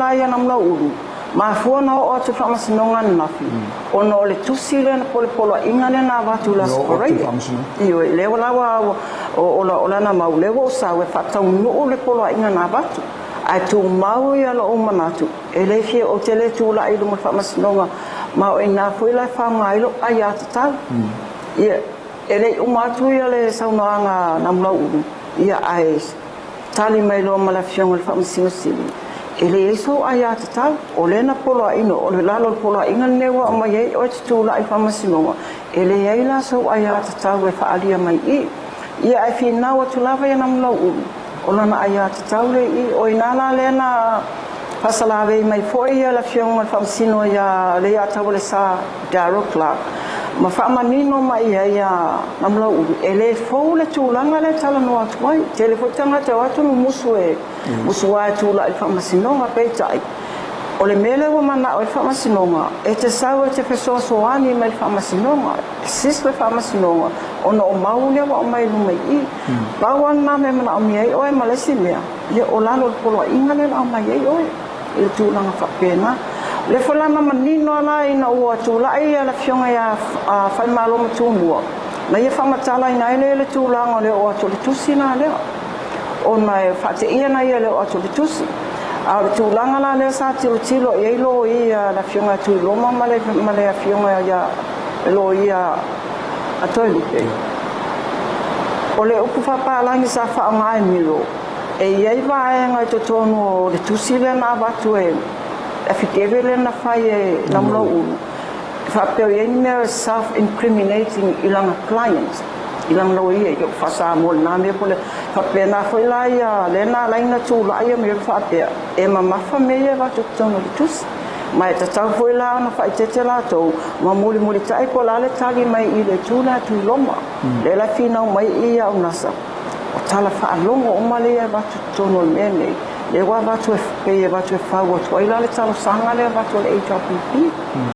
la ia Namulauulu, mafua ona oo atu i le Faamasinoga ananafi, ona o le tusi lea po o le poloaiga lea na avatu i le Aso Faraile. Ioe, lea la ua, o lana mau, lea ua ou sau e faataunuu le poloaiga na avatu. Ae tumau ia lou manatu, e le fia, ou te le tulai i luma o le Faamasinoga, ma o i ina foi la e faaaoga ai lou aiatatau. Ia, e le i uma atu ia le saunoaga a Namulauulu, ia ae tali mai loa ma le Afioga i le Faamasino Sili, e leai sou aiatatau, o lea na poloaiina, o le lalo o le poloaiga lenei ua aumai ai oe e te tulai i le Faamasinoga, e leai la sou aiatatau e faaalia mai i i. Ia ae finau atu lava ia Namulauulu, o lana aiatatau lea i i. O i ina la lea na faasalavei mai foi le Afioga i le Faamasino ia Leiataualesa Daryl Clark, ma faamanino mai i ai ia Namulauulu, e le fou le tulaga lea e talanoa atu ai. Tele foi tagata e o atu mumusu e musu lava e tulai i le Faamasinoga, peitai, o le mea lea ua manao ai le Faamasinoga, e te sau e te fesoasoani mai i le Faamasinoga, assist le Faamasinoga, ona o mau lea ua aumai i luma i i. Pau lava lena mea e manaomia ai oe ma le isi mea, ia o lalo o le poloaiga lea na aumai ai oe i le tulaga faapena. O lea foi la na manino lava la ina ua tulai le Afioga ia Faimalo Matumua, na ia faamatalaina ai lea le tulaga o le oo atu o le tusi la lea, ona e faateia na ia le oo atu o le tusi. A o le tulaga la lea sa tilotilo i ai loia le Afioga ia Tuiloma ma le Afioga ia loia a Toelupe, o le upu faapalagi sa faaaoga e Milo, e i ai vaega i totonu o le tusi lea na avatu e affidavit lea na fai e Namulauulu, e faapea o i ai ni mea self-incriminating i lana client, i lana loia, i lou faa-Samoa i lena mea po o le faapena foi la ia lea na ala ai ona tulai ia Milo faapea, e mamafa mea ia e avatu i totonu o le tusi. Ma e tatau foi la ona faaeteete latou ma mulimulitai po o le a le tali mai i le itu lea a Tuiloma. Lea la e finau mai i i Aunasa, o tala faalogo uma lea e avatu i totonu o le mea lenei, lea ua avatu e pei e avatu e fau atu ai la le talosaga lea e avatu e le HRPP.